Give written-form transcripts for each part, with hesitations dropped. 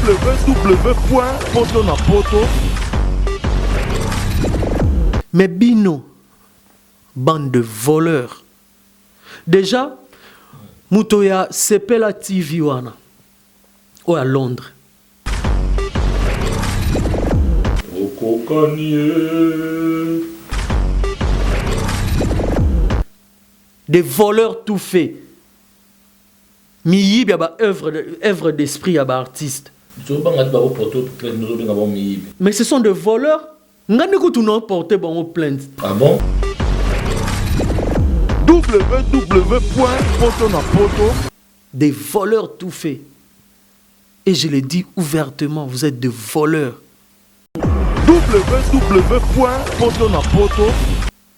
www.poto na poto. Mais bino bande de voleurs dejà moto ya sepela TV wana oyo ya Londres. Okokani ye. Des voleurs tout fait. Miyibi ya ba œuvre œuvre d'esprit ya ba artistes. Tozobanga te bako porter plainte nozobenga bango miyibi. Mais ce sont des voleurs. Nga nde kutu na porter bango plainte. Ah bon? www.potonapoto. Des voleurs tout fait. Et je le dis ouvertement, vous êtes des voleurs. www.potonapoto.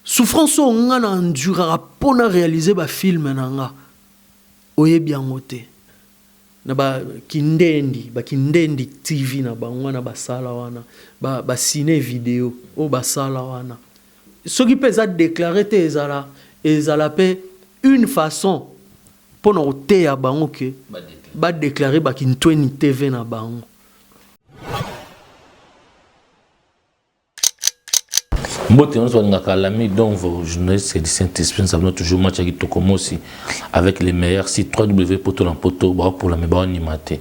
Souffrance oyo nga na enduraka po na realiser ba films na nga oyebi yango te. Na ba kindendi, ba kindendi TV na bango wana basala wana, ba ba cine video oyo basala wana. Soki pe eza declarer te ezala ezala pe une façon pona koteya bango que ba declarer ba kintweni TV na bango. Mbote nyonso balingaka l'ami Donvo, journaliste du Saint-Esprit, nous avons toujours match ya kitoko mosi avec les meilleurs sites 3W poto na poto ba pour la me ba animate.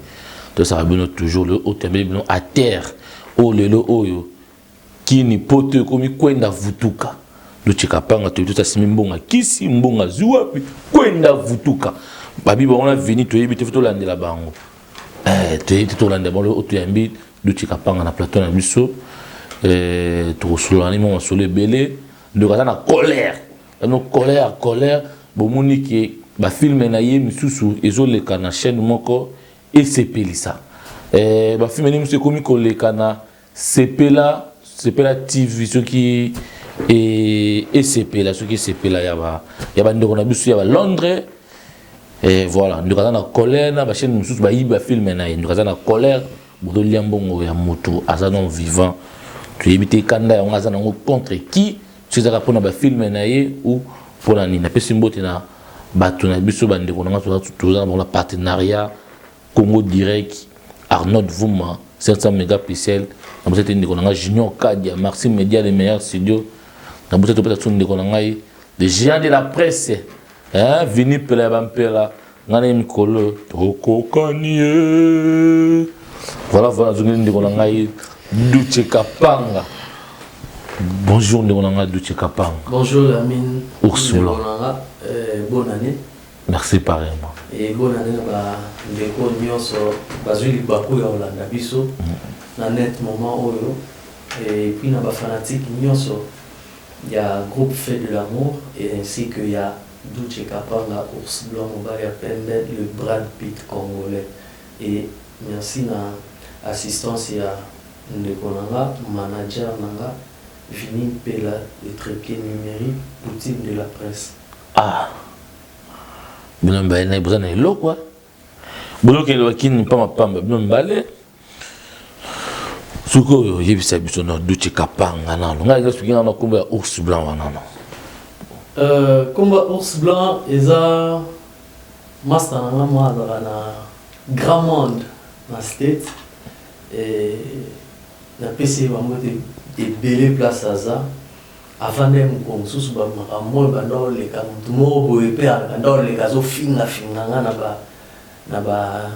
Tosaka bino toujours le haut tembe bino à terre oyo lelo oyo kini poto ekomi kwenda vutuka. Luchika panga to tout asimi mbonga kisi mbonga zuwapi kwenda vutuka. Babi bango na vini toyebi te tolandela bango. Eh, toyebi te tolandela bango oyo toyambi Duti Kapanga na plateau na biso. Eh, tokosolola ni mwa masolo ebele. Ndeko aza na colère. Ano colère, colère. Bomoni ke ba film na ye misusu ezoleka na chaîne moko esepelisa. Eh, ba film ni misusu ekomi koleka na Sepela, Sepela TV soki e esepela soki esepela ya ba ya ba ndeko na biso ya ba Londres. Et voilà, ndeko aza na colère na ba chaîne mosusu bayibi ba film na ye. Ndeko aza na colère, bozolia mbongo ya moto aza non vivant. Toyebi te kanda yango aza nango contre qui, soki ezaka mpona ba film na ye ou mpona nini. Napesi mbote na bato na biso bandeko na nga toza na bango na partenariat Congo Direct, Arnold Vuma, 500 mégapixels, na bosa te ndeko na nga Junior Kadia, Maxime Media le meilleur studio, na bosa te opesa ndeko na ngai le géant de la presse, hein, Vini Pela ya Bampela, ngai na mikolo tokokani ye. Voilà, voilà, nazongeli ndeko na ngai Duce Kapanga. Bonjour ndeko na ngai Duce Kapanga. Bonjour Lamine. Ursula. Bonne année. Merci pareillement. Et bonne année na ba ndeko nyonso bazwi libaku ya kolanda biso na net moment oyo et puis na ba fanatiques nyonso ya groupe Feu de l'amour et ainsi que ya Duce Kapanga ours blanc mobali ya pembe le Brad Pitt congolais et merci na assistance ya ndeko na nga manager na nga Vinny Mpela le trépied numérique Poutine de la presse. Ah bino mibale naye boza na eloko bozokende bakini pamba pamba bino mibale soki oyo oyebisa biso na duce kapanga nano ngai eza soki nano nkombo ya ours blanc wana no nkombo ya ours blanc eza master na nga mwa azalaka na grand monde na state napesi ye bango te ebele place aza Avanda ye mokolo mosusu ba makambo oyo ebanda koleka mutu moko boye pe abanda koleka azo finga finga nga na ba na ba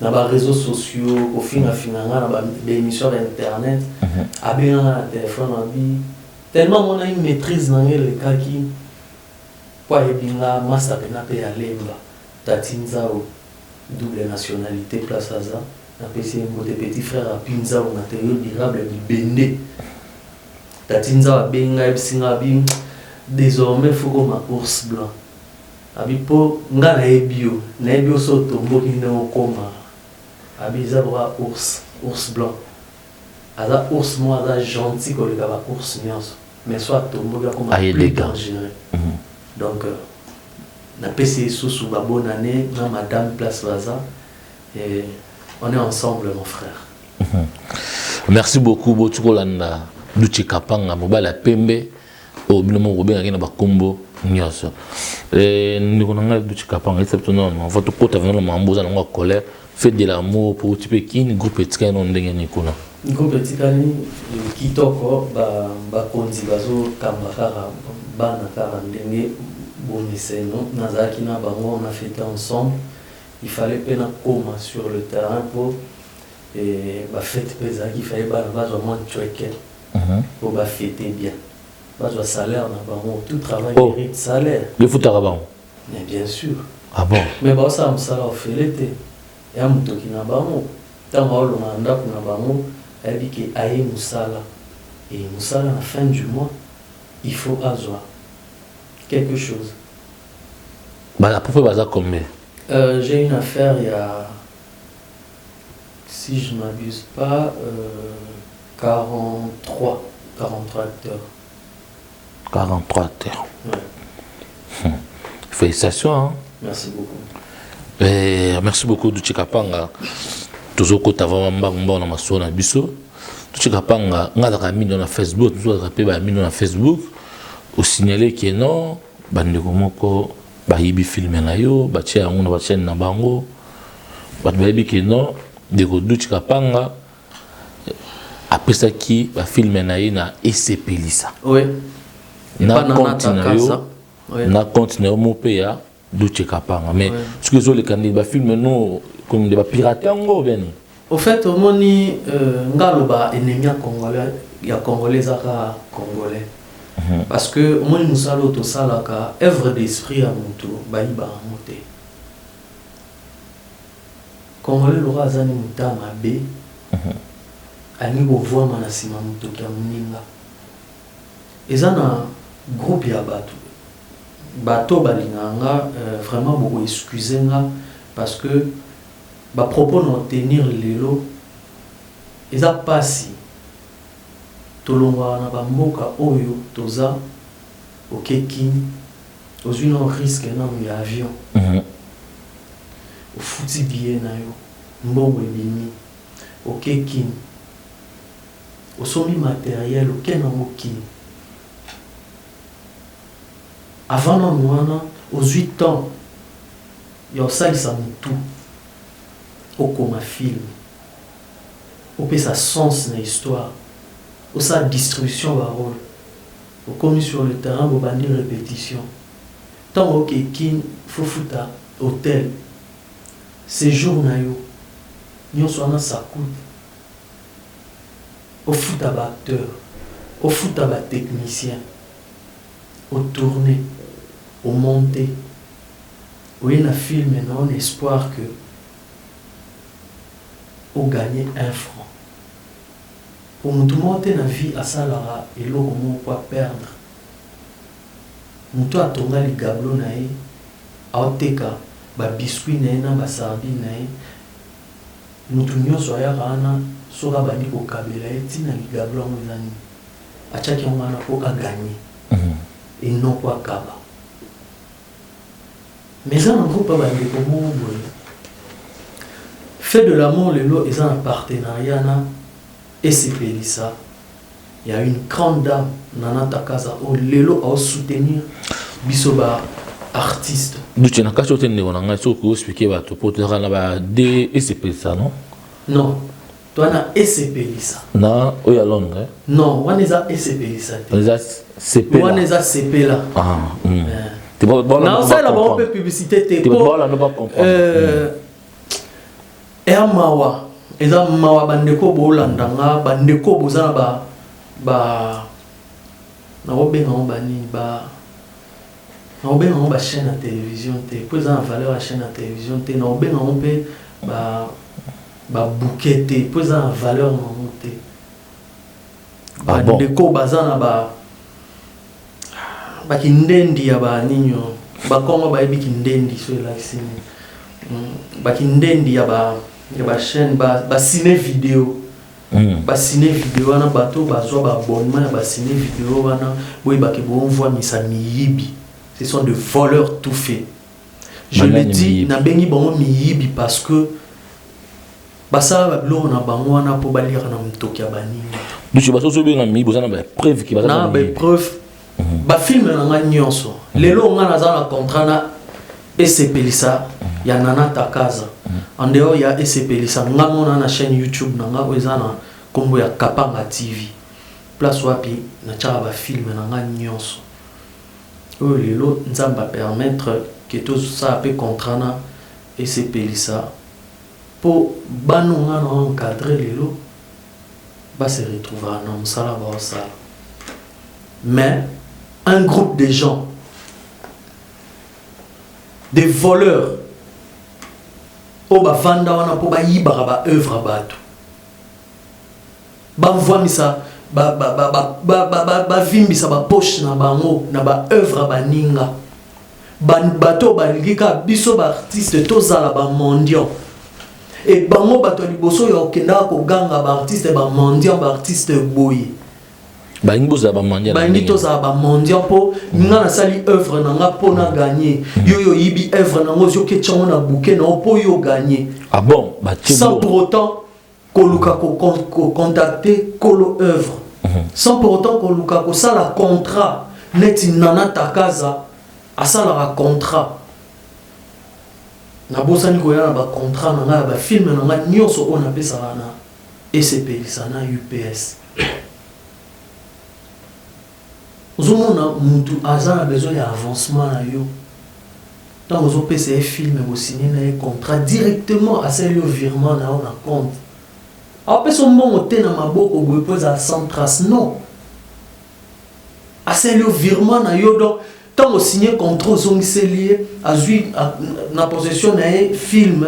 na ba reseaux sociaux kofinga finga nga na ba emission ya internet abenga nga na telephone abi tellement amonaki maitrise na nga elekaki po ayebi nga masta pena pe ya lemba tati nzau double nationalite place aza napesi ye mbote petit frère api nzau materiaux durable bibende Tati Nzau abengi nga ayebisi nga abi desormais faut okoma ours blanc abi po nga nayebi yo nayebi yo soki otomboki ndenge okomaka abi eza lokola ours ours blanc aza ours moko aza gentil koleka ba ours nionso mais soki atomboki akoma plus dangereux donc napesi ye susu ba bonne annee na madame place baza et on est ensemble mon frère. Merci beaucoup boti kolanda Duce Kapanga mobali ya pembe oyo bino moko kobengaki na bakombo nyonso. Eh, ndeko na ngai Duce Kapanga yebisa biso nano avant tokota vraiment na mambo oza nango ya colère. Fête de l'amour pour tu peux kin groupe etikali no ndenge nini kuna? Groupe etikali kitoko, bakonzi bazokamba kaka bana kaka ndenge bomeseno. Nazalaki na bango, on a fêté ensemble. Il fallait mpe nakoma sur le terrain mpo bafête mpe ezalaki, il fallait bana bazwa mwa ntweke mpo bafêter bien, bazwa salaire na bango. Tout travail Oh. mérite salaire. Befutaka bango? Mais bien sûr. Ah bon? Mais baosala mosala ofele te, ya motoki na bango. Ntango aolonga na ndako na bango, ayebi ke aye mosala e mosala, na fin du mois il faut azwa quelque chose. À peu près baza combien? J'ai une affaire, il y a, si je m'abuse pas, 43 acteurs. 43 acteurs? Ouais. Félicitations, hein? Merci beaucoup. Merci beaucoup, Duchi Kapanga. Tozokota vraiment mbangu mbangu na masolo na biso. Duchi Kapanga, nga azalaka mingi na Facebook, tozalaka mpe bamingi na Facebook. Osignale ke non, bandeko moko bayibi film na yo, batia yango na bachaîne na bango. Bato bayebi ke non, ndeko Duchi Kapanga apesaki bafilm na ye na Esepelisa na compte na yo, na compte na yo mo mpe ya Duche Kapanga. Mais soki ezoleka ndeni bafilm no comme nde bapirate yango beni? Au fait, omoni, nga aloba ennemi ya Congolais, ya Congolais ezaka Congolais, parce que omoni, mosala oyo tosalaka, œuvre d'esprit ya moto, bayibaka yango te. Congolais loka aza ni moto ya mabe, alingi kovwama na nsima motoki ya moninga. Eza na groupe ya bato, bato balingaka nga, vraiment bokoexcuse nga, parce que bapropos na otenir lelo eza mpasi. Tolongwaka na bamboka oyo toza, oke Kini, ozwi na risque nanu ya avion, ofuti billet na yo, mbongo ebimi, oke Kini, osombi matériel, oke nango Kini. Avant nanu wana, ozwi temps ya osalisa motu, okoma film, opesa sens na histoire, osala distribution barôle, okomi sur le terrain, bobandi répétition. Ntango oke Kini, fofuta hôtel, séjour na yo nyonso wana, ça coûte. Ofuta baacteur, ofuta batechnicien, otourne, omonte, oye na film na yo na espoir que oganye un franc. Po motu moko te na vie asalaka eloko moko po aperdre. Motu atonga ligablo na ye, aoteka babiscuit na ye na basardine na ye, motu nyonso ayaka wana, soki abandi kokabela ye, ntina ligablo yango eza nini? Atiaki yango wana mpo aganye et non mpo akaba. Mais eza na groupe ya bandeko moko boye. Fait de l'amour lelo eza na partenariat na Esepelisa ya une grande dame, Nana Takaza, oyo lelo aosoutenir biso ba artiste. Duche, na kati oyo te, ndeko na ngai, soki oexpliquer bato, po tozalaka na ba de Esepelisa, non? Non, to wana Esepelisa. Na oyo ya Londres? Non, wana eza Esepelisa te. Eza Sepela. Wana eza Sepela. Ah. Naosala bango mpe publicité te po eya mawa, eza mawa. Bandeko boolanda nga, bandeko boza na ba nakobenga ngo banini, ba nakobenga ngo bachaîne ya télévision te, po eza na valeur ya chaîne ya télévision te. Nakobenga ngo mpe ba babouquet te, po eza na valeur nango te. Ah bon? Bandeko baza na ba bakindendi ya banini oyo, Bakongo bayebi kindendi so elakisi nini. Bakindendi ya bachaîne, bacine vidéo, bacine vidéo wana, bato bazwa baabonnement ya bacine vidéo wana, boyebake boomvwamisa miyibi. Ce sont des voleurs tout fait, je le Banani dis. Miyibi? Nabengi bango miyibi parce que basala babiloko na bango wana mpo baliaka na motoki ya baninga. Duche, basoso obenga miyibi, oza na bapreuve ki baza na na miyibi? Bapreuve, bafilm na ngai nyonso. Lelo ngai naza na contrat na Esepelisa. Ya Nana Takaza. En dehors ya Esepelisa, nga mona na chaîne YouTube na nga oyo eza na kombo ya Kapanga TV. Place wapi natiaka ba film na nga nyonso. Oyo lelo Nzambe a permettre que tosala pe contrat na Esepelisa po bana oyo nga na encadrer lelo ba se retrouvaka na mosala baosala. Mais un groupe de gens, des voleurs oyo bavanda wana mpo bayibaka ba œuvre ya bato, bamvwamisa, bavimbisa ba poche na bango na ba œuvre ya baninga. Bato oyo balingi kaka biso ba artiste tozala ba mendiant. E bango bato ya liboso ya okendaka koganga ba artiste ba mendiant, ba artiste boye. Balingi bozala ba mendiant. Balingi tozala ba mendiant mpo nga nasali œuvre na nga mpo na gagner. Yo yo oyibi œuvre na ngo, ozoki etya ngo na bouquet na yo mpo yo gagner. Ah bon, batie sans pour autant koluka kocontacter kolo œuvre, sans pour autant koluka kosala contrat neti Nana Takaza asalaka contrat. Nabosani koya na bacontrat na ngai ya bafilme na ngai nyonso oyo napesaka na Esepelisa na UPS. Ozomona mutu aza na besoin ya avancement na yo, ntango ozopesa ye film, bosigne na ye contrat directement, asali yo virement na yo na compte, aopesa yo mbongo te na maboko boye mpo ezala sans trace. Non, asali yo virement na yo. Donc ntango osigne contrat, ozongiseli ye, azwi na possession na ye film,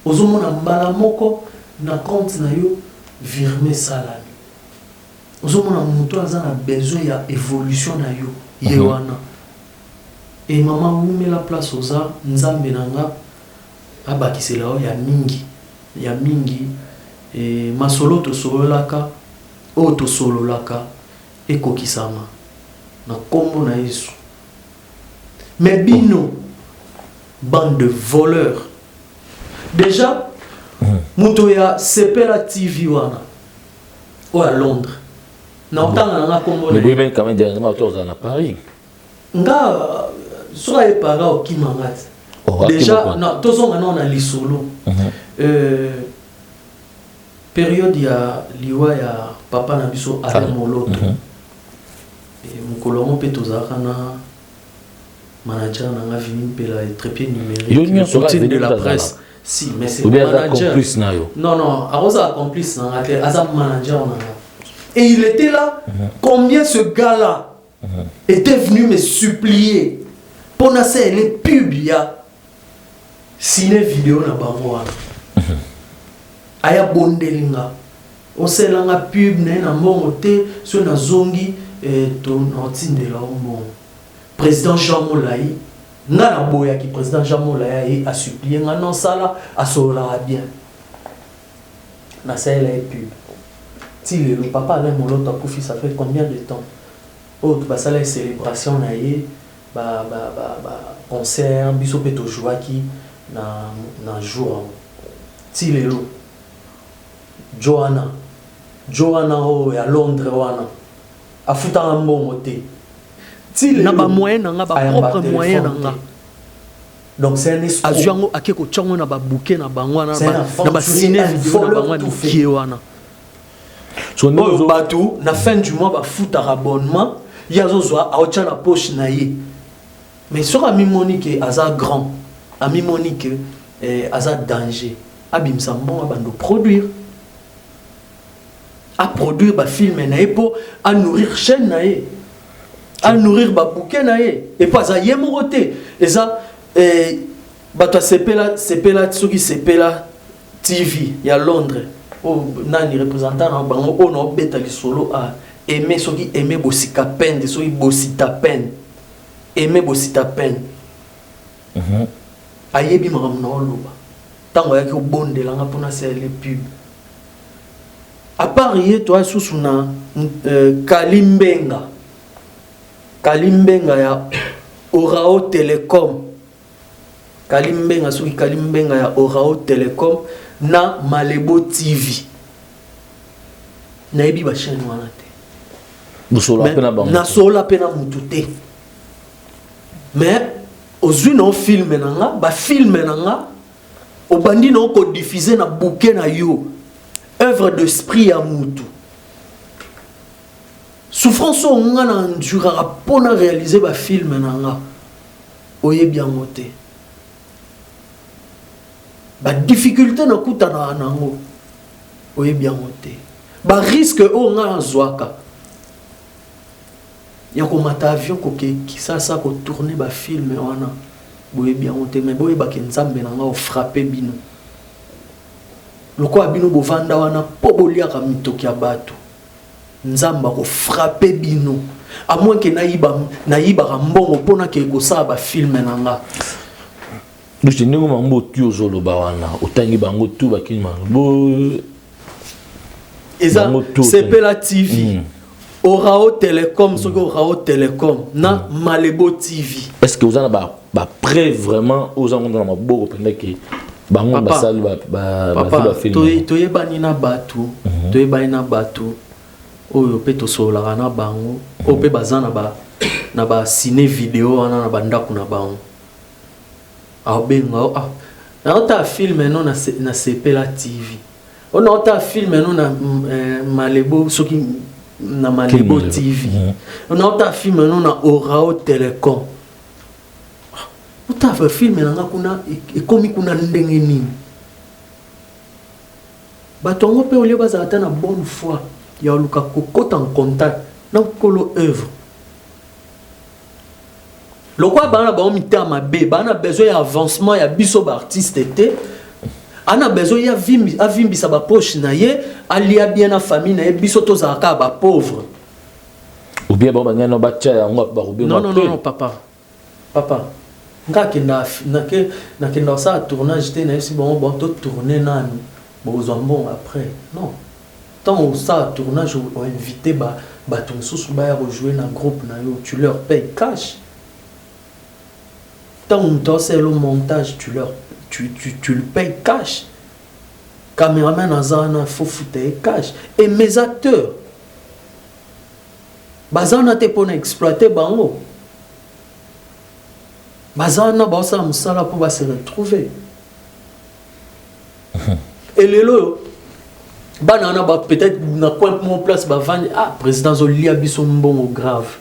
ozomona mbala moko na compte na yo virement esalami. Ozomona moto aza na besoin ya évolution na yo, ye wana. E mama, wumela place oza. Nzambe na nga abakisela yo ya mingi, ya mingi. E masolo tosololaka, oyo tosololaka, ekokisama na nkombo na Yesu. Mais bino, bande de voleurs, déjà moto ya Sepela TV wana oyo ya Londres, na otanga na nga nkombo na ye. Mais quand même dernièrement ozala na Paris. Nga soki aye Paris, okima nga te. Oh, déjà na tozonga nao na lisolo. Période ya liwa ya papa na biso Alain Moloto, mokolo yango mpe tozalaka na manager na nga Vini Mpela, trépied numérique, Yo nyonso routine Vini de la Mpela. presse. Si, mais c'est Ou bien aza manager. complice na yo? Non, non, akozala complice na nga te, aza manager na nga et il était là. Combien ce gars là était venu me supplier mpo nasalela pub ya ciné vidéo na bango wana. Aya bondeli nga, osalelanga pub na ye na mbongo te, soki nazongi to naotindela yo mbongo. Président Jean Molai, nga naboyaki. Président Jean Molai aye asupplie nga, nosala, asololaka bien, nasalela ye pub. Ti lelo papa Alain Moloto akufi, ça fait combien de temps oyo basala ye célébration na ye, ba concert, biso mpe tozwaki na jour yango. Ti lelo Joana, Joana oyo ya Londres wana afutanga mbongo te. Ti na lelo bamoyen na nga, ayamba bapropre moyen na téléphone nga. te. Donc c'est un escroc. Azwi yango, ake kotia yango na babouquet na bango wana, C'est un na bacine aventurier, un vidéo na voleur bango ya tout fait. mikie wana. So ndenge Oyo bato na fin du mois bafutaka abonnement, ye azozwa, aotya na poche na ye. Mais soki amimoni ke aza grand, amimoni ke aza danger, abimisa mbongo, abanda produire, aproduire bafilme na ye mpo anourrir chaîne na ye, anourrir babouquet na ye. Epo aza ye moko te, eza bato asepela Sepela, soki Sepela TV ya Londres oyo nani représentant na bango oyo na obeta lisolo a aime, soki aime bosika pende, soki bosita pende, aime bosita pende, ayebi makambo na oloba. Ntango ayaki obondelanga mpona asalele pub, à part ye, toya susu na Kalimbenga, Kalimbenga ya Orao Telecom, Kalimbenga, soki Kalimbenga ya Orao Telecom na Malebo TV. Nayebi bachaîne wana te. Bosolola mpe na bango? Nasola mpe na mutu te, mais Ozwi na yo film na nga, ba film na nga, obandi na yo kodiffuser na bouquet na yo œuvre d'esprit ya mutu. Souffrance oyo nga na enduraka mpo na réaliser ba film na nga, oyebi yango te. Ba difficulté nakutanaka nango, oyebi yango te. Ba risque oyo nga nazwaka ya komata avion koke Kisasa kotourne ba film wana, boyebi yango te. Mais boyebake Nzambe na nga ofrappe bino lokola bino bovanda wana mpo boliaka mitoki ya bato. Nzambe akofrappe bino, à moins que nayiba, nayibaka mbongo mpo nakee kosala bafilm na nga. Duche, ndenge mambo tu ozoloba wana, otangi bango tu bakini bo Eza Bango tout. Sepela TV, Orao Telecom, soki Orao Telecom na Malebo TV. Est ce que oza na bapreuve vraiment oza ngo na maboko mpenza ke bango Papa, basali papa, bafilm? Toyebani na bato, toyebani na bato oyo mpe tosololaka na bango, oyo mpe baza na ba ciné vidéo wana na bandako na bango. Aobenga o: "Ah, naotala film no na Sepela TV o, naotala film no na Malebo, soki na Malebo Malebo. TV, naotala film no na Orao Telecom." Ah, otala film na nga kuna, ekomi kuna ndenge nini? Bato yango mpe, olie bazala ata na bonne foi ya koluka kokota en contact na nkolo œuvre, lokola baa na bango mitema mabe, baa na besoin ya avancement ya biso baartiste te, ana besoin ye avimbisa bapoche na ye, alia bien na famille na ye, biso tozala kaka bapauvre. Ou bien bango bangai no batya yango, bakobenga? Non, non, non, non, papa, papa, nga akenda nakenda kosala tournage te, nayebisi bango: "Bon, totourne nanu, bokozwa mbongo après." Non, ntango osala tournage, oinvite bato mosusu baya kojouer na groupe na yo, tu leur payes cash. Ntango moto asala montage, tu, leur, tu, tu, tu le payes cash. Caméraman aza wana, faut futa ye cash. Et mes acteurs baza wana te mpona exploiter bango, baza wana baosala mosala mpo base retrouver. Et lelo oyo bana wana ba peut-être na coin moko place bavandi: "Ah, président azolia biso mbongo grave.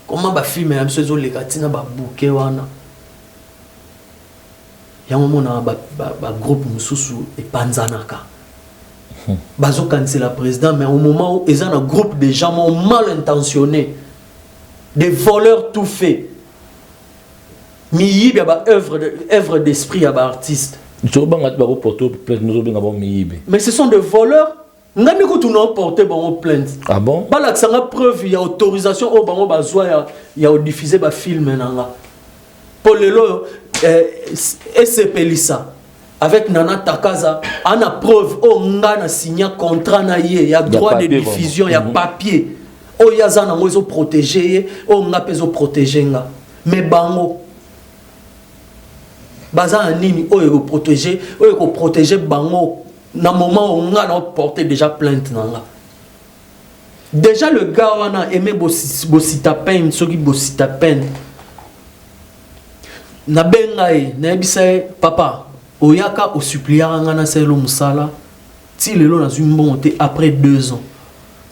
Comment bafilm na biso ezoleka ntina babouquet wana?" Yango monaka bagroupe mosusu epanzanaka, bazokanisela président. Mais au moment où eza na groupe de gens moko mal intentionnés, des voleurs tout fait, miyibi ya baœuvre, œuvre d'esprit ya baartiste. Tobanga te bakoporte plainte, nozobenga bango miyibi? Mais ce sont des voleurs. Nga nde kutu na porte bango plainte. Ah bon? Balakisanga preuve ya autorisation oyo bango bazwa ya kodiffuser bafilm na nga. Mpo lelo oyo esepelisa avec Nana Takaza, ana preuve oyo nga na signa contrat na ye ya droit de papier, diffusion vraiment. Ya papier oyo aza nango ezoprotege ye, oyo nga mpe ezoprotege nga. Mais bango baza na nini oyo ekoprotege, oyo ekoprotege bango na moment oyo nga na porte déjà plainte na nga? Déjà le gars wana aimé Bosita Peine, soki Bosita Peine, nabenga ye, nayebisa ye: "Papa, oyaka osuppliaka nga nasalelo mosala, ti lelo nazwi mbongo te. Après 2 ans,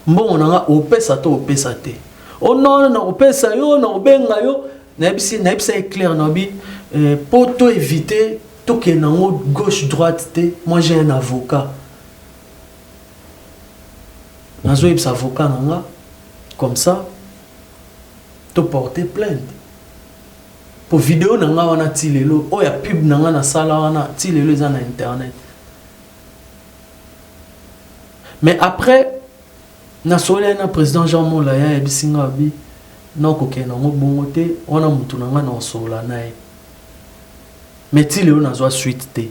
mbongo na nga opesa to opesa te?" "O non, nakopesa yo, nakobenga yo." Nayebisa ye clair, nabi mpo to éviter tokende yango gauche droite te, moi j'ai un avocat, nazoyebisa avocat na nga, comme ça toporte plainte po video na nga wana ti lelo oyo ya pub na nga nasala wana, ti lelo eza na internet. Mais après nasololi na président Jean Molaya, ayebisi nga abi nakokende yango bongo te, wana motu na nga na osolola na ye. Mais ti lelo nazwa suite te.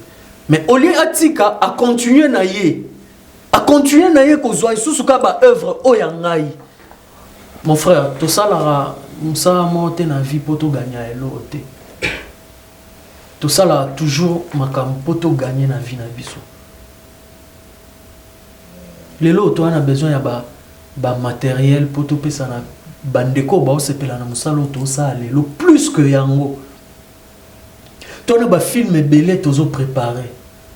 Mais au lieu atika, acontinue na ye, acontinue na ye kozwa lisusu kaka baœuvre oyo ya ngai. Mon frère, tosalaka mosala moko te na vie mpo toganya eloko te. Tosalaka toujours makambo mpo toganye na vie na biso. Lelo toza na besoin ya bamatériel mpo topesa na bandeko oyo baosepela na mosala oyo tosala lelo plus que yango. To na ba film ebele tozo préparer.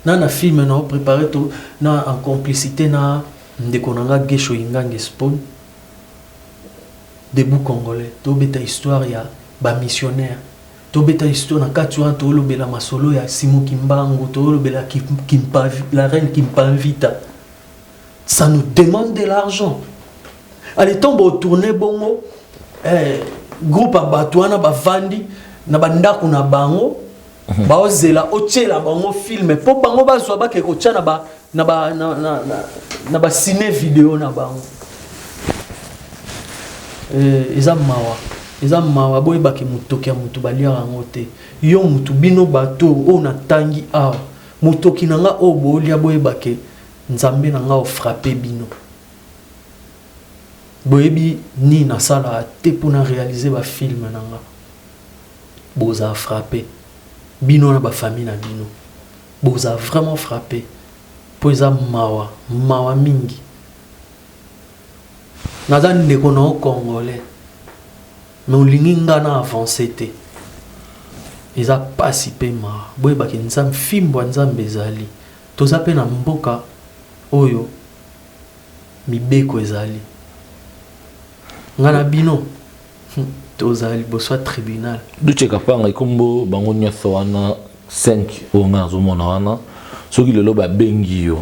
Na na film na préparer to na en complicité na ndeko na nga Gesho Ingange Spawn. Debout Congolais. Tobeta histoire ya ba missionnaire. Tobeta histoire na kati wana tolobela masolo ya Simon Kimbangu, tolobela Kimpa, la reine Kimpa Vita. Ça nous demande de l'argent. Allez, tombe au tourner bongo, eh, groupe ya bato wana bavandi na bandako na bango, baozela otiela bango film mpo bango bazwa bake kotya na ba na ba na, na, na, na ba ciné vidéo na bango. Eh, eza mawa, eza mawa. Boyebake motoki ya motu baliaka yango te. Yo motu, bino bato oyo natangi awa, motoki na nga oyo bolia, boyebake Nzambe na nga ofrappe bino. Boyebi nini nasalaka te mpona réaliser bafilm na nga. Bozala frappe, bino na bafamille na bino, bozala vraiment frappe, mpo eza mawa, mawa mingi. Naza ndeko na yo congolais, mais olingi nga na avance te. Eza pasi mpe mawa. Boyebaki Nzambe, fimbo ya Nzambe ezali. Toza mpe na mboka oyo mibeko ezali. Nga na bino tozala liboso ya tribunal. Duche Kapanga, ekombo bango nyonso wana 5 oyo ngai nazomona wana, soki lelo babengi yo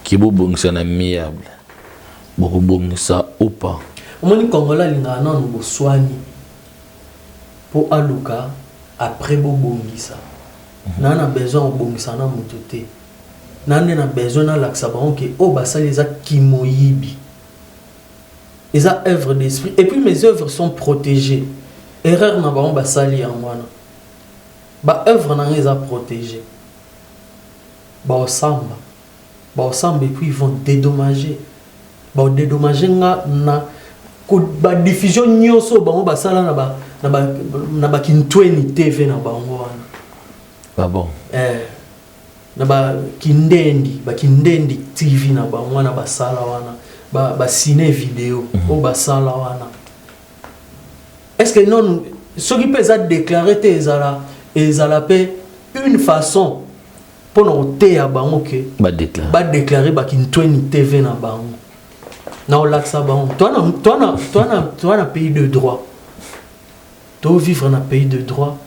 ke bobongisa na amiable, bokobongisa opa? Omoni, Congolais alingaka nanu boswani mpo aluka après bobongisa. Naa na besoin ya kobongisa na moto te. Naa nde na besoin nalakisa bango ke oyo basali eza kimoyibi, eza œuvre d'esprit, et puis mes œuvres sont protégées. Erreur na bango basali yango wana, baœuvre na ngai eza protégé. Baosamba, baosamba, et puis ils vont dédommager, baodédommage nga na badiffusion nyonso oyo bango basala na bakintweni TV na bango wana. Ah bon? Eh, na bakindendi, bakindendi TV na bango wana basala wana, bacine vidéo oyo basala wana. Est ce que non, soki mpe eza déclaré te, ezala mpe une façon mpona koteya bango ke badéclare. Badéclare bakintweni TV na bango na olakisa bango. Toa na pays de droit, to vivre na pays de droit,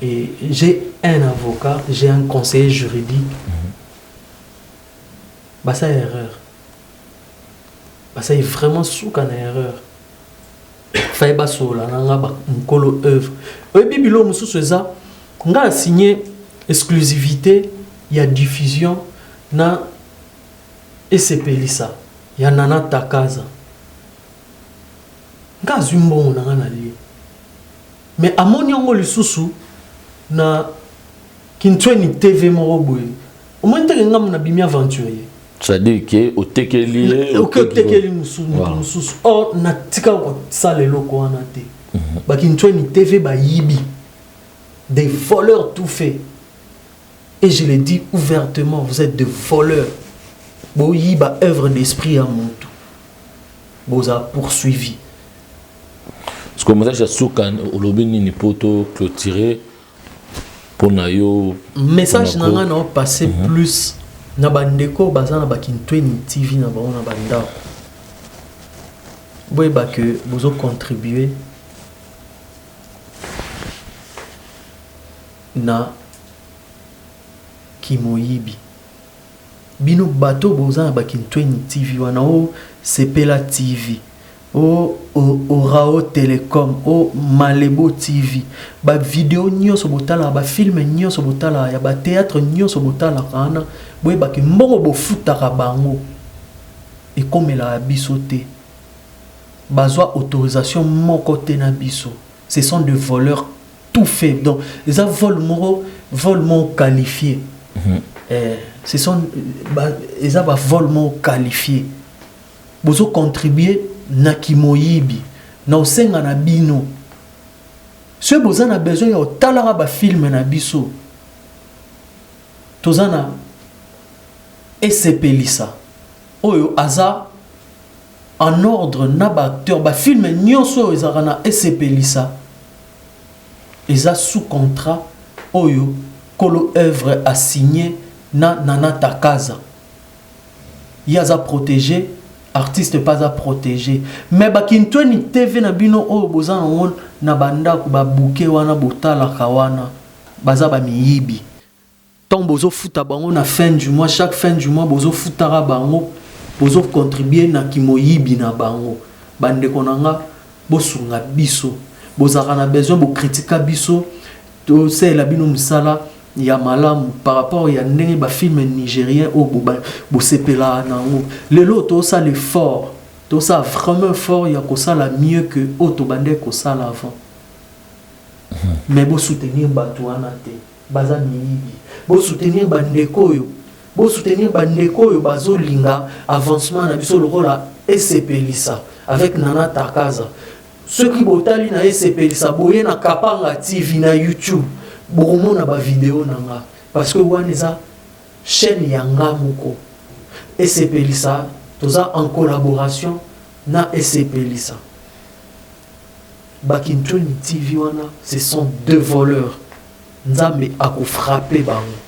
et j'ai un avocat, j'ai un conseiller juridique. Basala erreur, basali vraiment suka na erreur. Faye basolola na nga mokolo œuvre. Oyebi, biloko mosusu eza nga asigné exclusivité ya diffusion na esepelisa ya Nana Takaza. Nga azwi mbongo na nga na lie, mais amoni yango lisusu na Kintweni TV moko boye. Omoni teke nga nabimi aventurier. C'est-à-dire ke otekeli ye. Oke otekeli mosusu, moto mosusu. Or natika kosala eloko wana te. Bakintweni TV bayibi, des voleurs tout fait, et je le dis ouvertement, vous êtes des voleurs. Boyiba œuvre d'esprit ya motu, bozala poursuivi. Parce que message ya suka, olobi nini mpo to clôturer mpo na yo? Message na ngai na opasse plus na bandeko baza na bakintweni TV na bango na bandako, boyeba ke bozocontribue na kimoyibi. Bino bato boza na bakintweni TV wana, o Sepela TV, o Orao Telecom, o Malebo TV, bavideo nyonso botalaka, bafilm nyonso botalaka, ya bathéâtre nyonso botalaka wana, boyebaki mbongo bofutaka bango ekomelaka biso te. Bazwa autorisation moko te na biso. Ce sont des voleurs tout fait. Donc eza vol moko, vol moko qualifié. Eh, ce sont ba, eza bavol moko qualifié. Bozocontribue na kimoyibi. Na osenga na bino, soki boza na besoin ya kotalaka bafilm na biso, toza na esepelisa oyo aza en ordre na baacteur. Bafilm nyonso oyo ezalaka na esepelisa eza sous contrat. oyo kolo œuvre a signé na Nana Takaza. Ye aza protégé, artiste pe aza protégé. Mais ba Kintweni TV na bino oyo boza nango na ba ndako ba bouquet wana botalaka wana baza ba miyibi. Tango bozo futa bango na fin du mois, chaque fin du mois bozo futaka bango, bozo contribuer na kimoyibi na bango. Ba ndeko na nga bosunga biso. Bozalaka na besoin bo critika biso, tosalela bino musala ya malamu par rapport ya ndenge ba film nigerien oyo bosepelaka na yango. Lelo tosala effort, tosala vraiment effort ya kosala mieux que oyo tobandaki kosala avant. Mais bo soutenir batu wana te. Baza miyibi. Bo soutenir ba ndeko oyo. Bo soutenir ba ndeko oyo bazo linga avancement na biso lokola Esepelisa avec Nana Takaza. Soki botali na Esepelisa boye na Kapanga TV na YouTube bokomona ba video na nga parce que wana eza chaîne ya nga moko. Esepelisa toza en collaboration na Esepelisa. Ba Kintweni TV wana ce sont deux voleurs. Nzambe ako frapper bango.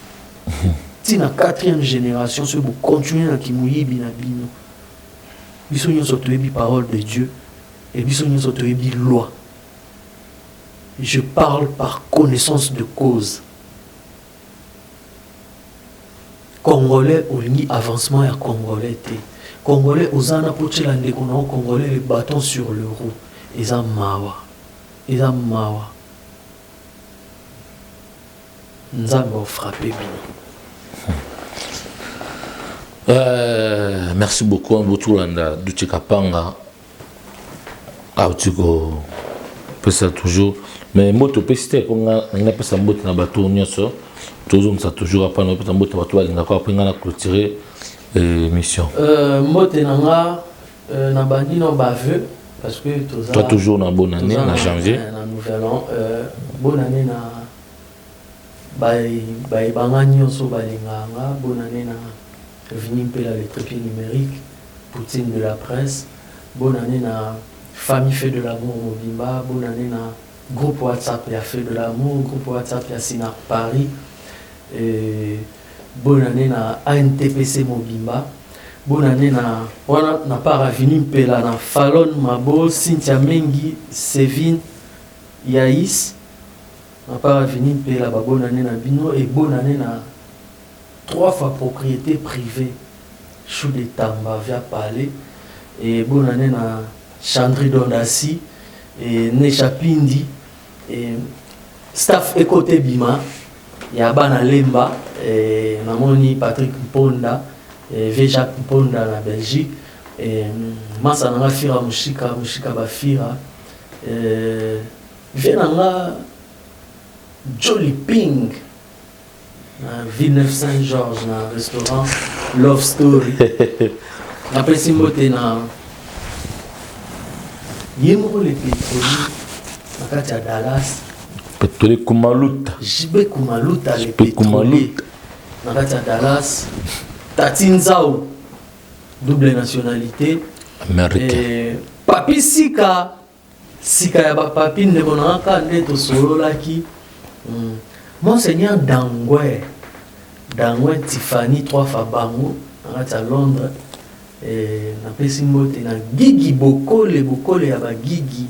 Ti na quatrième génération soki bo continuer na kimoyibi na bino. Biso nyonso toyebi parole de Dieu et biso nyonso toyebi loi. Je parle par connaissance de cause. Congolais olingi avancement ya congolais te. Congolais oza na po tiela ndeko na yo congolais le bâton sur le roue. Eza mawa. Eza mawa. Nzambe o frapper bino. Euh, merci beaucoup Botulanda Duche Kapanga. Auti ko pesa toujours mais mbote opesi te po nga nalingi napesa mbote na bato nyonso tozongisa toujours apa na opesa mbote na bato balingaka apres nga na clôturer euh, émission euh, mbote na nga euh, na bandi na baveux parce que toza toi toujours na bonne année na janvier na nouvel an euh, bonne année na bayebanga nyonso balingaka nga bonne année na Vini Mpela le trépied numérique Poutine de la presse bonne année na famille fait de l'amour mobimba bonne année na groupe WhatsApp ya fait de l'amour groupe WhatsApp ya Sinar Paris et bonne année na ANTPC mobimba bonne année na wana na part ya Vini Mpela na Falon Mabo Cynthia Mengi Sevin Yaïs na part ya Vini Mpela ba bonne année na bino et bonne année na Trois fois propriete privee chou de tamba via palais et bonne annee na chandri dondasi et nesha pindi et staff ekota ebima ya bana lemba et namoni Patrick Mponda et vieux Jacques Mponda na Belgique et masa na nga fira mushika mushika ba fira et vieux na nga Jolly Ping na Villeneuve Saint Georges na restaurant Love Story napesi mbote na ye moko le pétrolier na kati ya Dallas pétrolier Kumaluta JB Kumaluta le pétrolier na kati ya Dallas Tati Nzau double nationalité américain eh, Papi Sika Sika ya ba papi ndeko na nga kaka nde tosololaki hmm. Monseigneur Dangwe Dangwe Tiffany 3 Fabango na kati ya Londres eh, napesi mbote na Gigi Bokole Bokole ya ba Gigi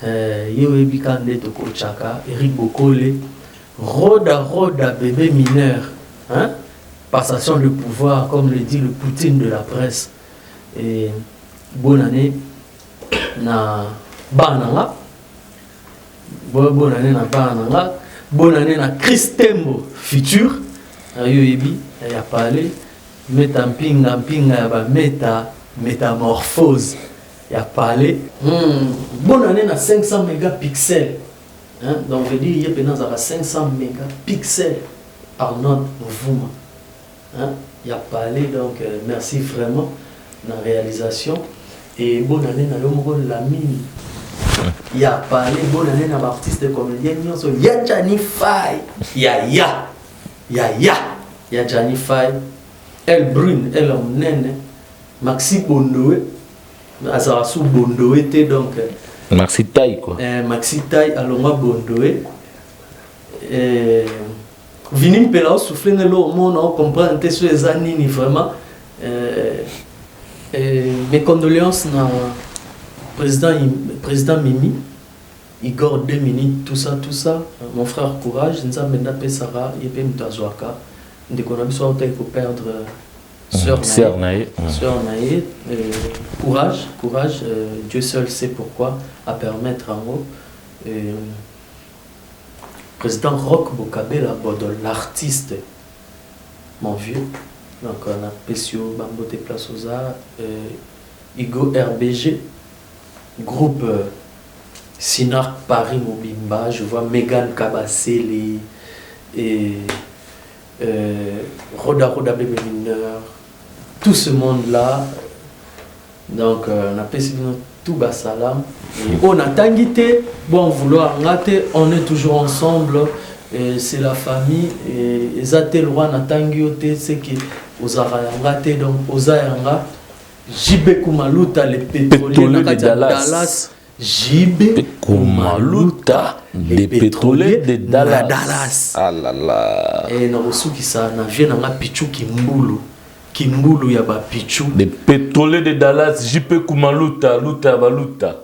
eh, ye oyebi kaka nde tokochaka Eric Bokole Roda Roda bébé mineur hein? Passation de pouvoir comme le dit le Poutine de la presse et bonne année na bana na nga bonne année na bana na nga bonne année na Chris Tembo futur na yo yebi ya parler meta mpinga mpinga ya ba meta métamorphose ya parler bonne année na 500 mégapixels hein? Donc veut dire ye mpenza azalaka 500 mégapixels Arnold Mvuma Hein ya palais donc euh, merci vraiment na réalisation et bonne année na yo moko Lamine ya palais bonne année na ba artiste comédien nyonso ya Gianni Fay ya ya ya ya ya Gianni Fay El Brune El Munene Maxi Bondoe azala su Bondoe te donc Maxi Tai quoi eh, Maxi Tai alongwa Bondoe. Eh, Vini Mpela osouffle nga eloko moko na ocomprendre te so eza nini vraiment. Eh, eh, mes condoléances na président, président Mimi. Igor 2 minutes tout ça tout ça mon frère courage Nzambe nde apesaka ye mpe moto azwaka ndeko na biso autaki koperdre sœur sœur na ye sœur na ye courage courage Dieu seul sait pourquoi a permettre yango. Président Rock Bokabela Bodol l'artiste mon vieux donc napesi yo bambote place oza. Hugo RBG groupe Sinark Paris Mobimba, je vois Megan Kabasele et Roda Roda Bébé Mineur, tout ce monde-là. Donc, napesi bino tout basalam. Et on a tangité, bon vouloir ngate, on est toujours ensemble, et c'est la famille. Et eza te le roi natangi yo te, c'est que ozara yanga te, donc oza yanga. JB Kumaluta, le pétrolier de Dallas. Dallas. JB Kumaluta, le pétrolier de Dallas. Dallas. Ah là là. Et na kosukisa na vie nanga Pichu Kimbulu. Kimbulu ya ba Pichu. Le pétrolier de Dallas, JP Kumaluta, Luta Baluta.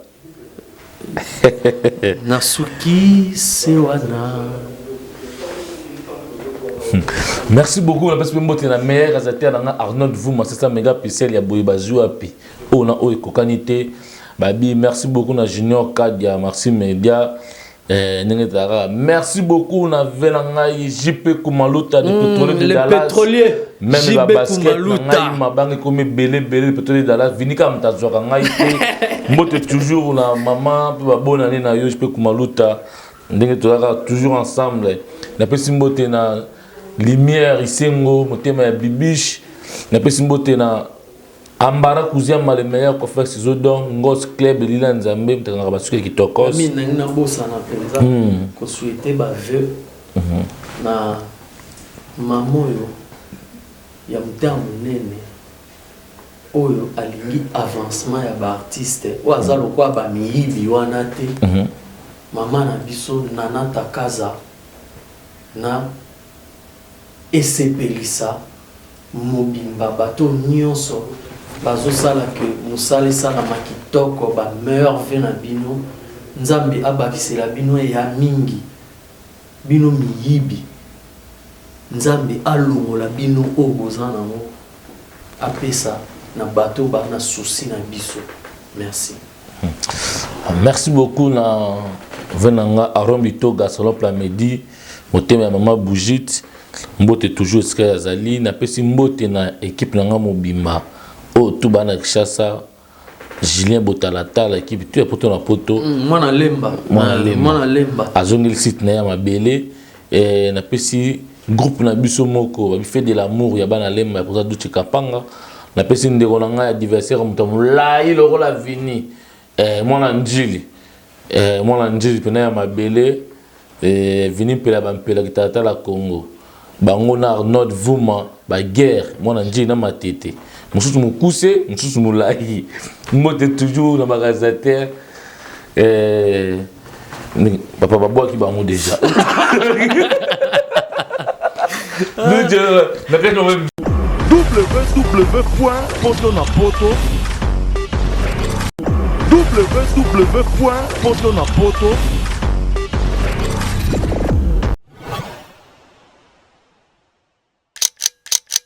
Nasuki sewana. Merci beaucoup na pesi mbote na meilleur réalisateur nanga Arnold Vuma, c'est ça méga pixel ya boye bazua pi. Oh na oyo ekokani te. Babi merci beaucoup na Junior Kadia, merci Media. Ndenge tara. Merci beaucoup na vela ngai JP Kumaluta de pétrolier de le Dallas. pétrolier même JP ba basket na Kumaluta. ngai mabangi komi belé belé le pétrolier de Dallas vinika mtazwaka ngai te. Mbote toujours na maman pe ba bonne année na yo JP Kumaluta. Ndenge tozalaka toujours ensemble. Napesi mbote na Lumière Isengo motema ya Bibiche. Napesi mbote na Ambara Kuziama le meilleur coiffeur ciseau d'or Ngos Club Lila Nzambe mtakanga basuki kitokos. Mimi nangi na bosa na penza ko souhaiter ba vœux na mamoyo ya motema monene oyo alingi avancement ya ba artiste oyo aza lokwa ba miyibi wana te. Mama na biso Nana Takaza na esepelisa mobimba bato nyonso bazosala ke mosala esalama kitoko ba meilleur vœux na bino Nzambe abakisela bino ya mingi bino miyibi Nzambe alongola bino oyo boza nango apesa na bato ba na souci na biso. Merci. Merci beaucoup na venanga Aaron Bitoga Salon Plamedi motema ya mama Brigitte mbote toujours esika ya zali napesi mbote na équipe nanga mobimba oyo tout bana Kinshasa Julien Botalatala équipe tout ya poto na poto. Mwana lemba. Mwana lemba. Mwana lemba. Azongeli site na ya mabele napesi groupe na biso moko ba fait de l'amour ya bana lemba ya koza Duche Kapanga napesi ndeko na ngai adversaire moto molai lokola Vini mwana njili mwana njili pena ya mabele Vini mpela ba mpela kitata la Congo bango na Arnold Vuma ba guerre mwana njili na matete mosusu mokuse mosusu molai mbote toujours na bagazataire papa babwaki bango déjà. www.potonapoto www.potonapoto.